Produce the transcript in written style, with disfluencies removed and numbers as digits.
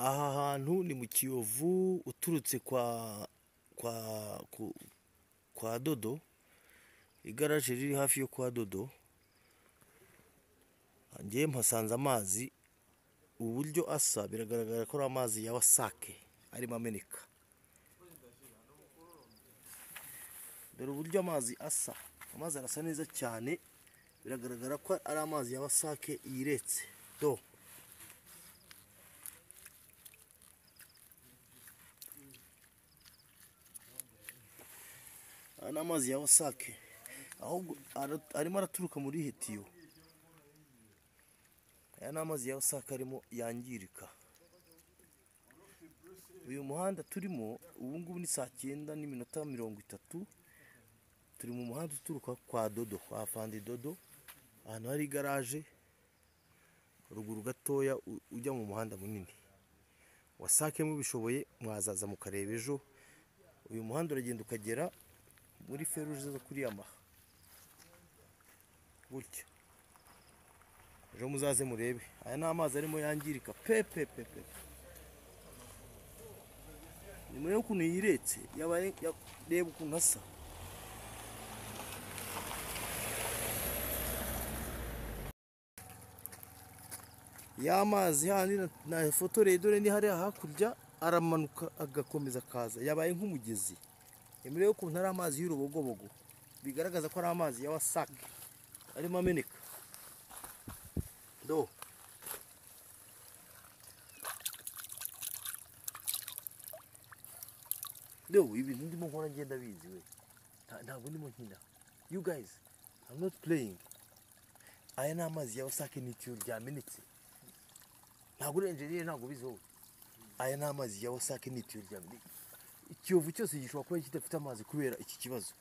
Aha hantu ni mu Kiyovu uturutse kwa Dodo, igaraje riri hafi yo kwa Dodo. Ngiye mpasanze amazi uburyo asa, biragaragara ko ari amazi ya WASAC arimo ameneka. Dore uburyo amazi asa, amazi arasa neza cyane, biragaragara ko ari amazi ya WASAC yiretse. Do aya ni amazi ya WASAC, ahubwo arimo araturuka muri hetiyo. Aya ni amazi ya WASAC arimo yangirika. Uyu muhanda turimo ubu ngubu ni saa 9:30, turi mu muhanda uturuka kwa Dodo, kwa Fandi Dodo, ahantu hari igaraje ruguru gatoya ujya mu muhanda munini. WASAC mubishoboye mwazaza mukareba ejo. Uyu muhanda uragenda ukagera muri feruje zo kuri Yamaha gutya. Ejo muzaze murebe. Aya ni amazi arimo yangirika pe pe pe pe. Nyuma y'ukuntu yiretse yabaye, reba ukuntu asa. Ya mazi handi nafotoreye, dore ni hariya hakurya, aramanuka agakomeza akaza, yabaye nk'umugezi. Murebe ukuntu ari amazi y'urubogobogo, bigaragaza ko ari amazi ya WASAC arimo ameneka. Do do ibintu ndimo nkora ngenda bizi we, ntabwo ndimo nkina. You guys, I'm not playing. Aya ni amazi ya WASAC, ni itiyo ryamenetse. Ntabwo uri engineer, ntabwo ubizi wowe. Aya ni amazi ya WASAC, ni itiyo ryamenetse. Ikiyovu cyose gishobora kuba kidafite amazi kubera iki kibazo.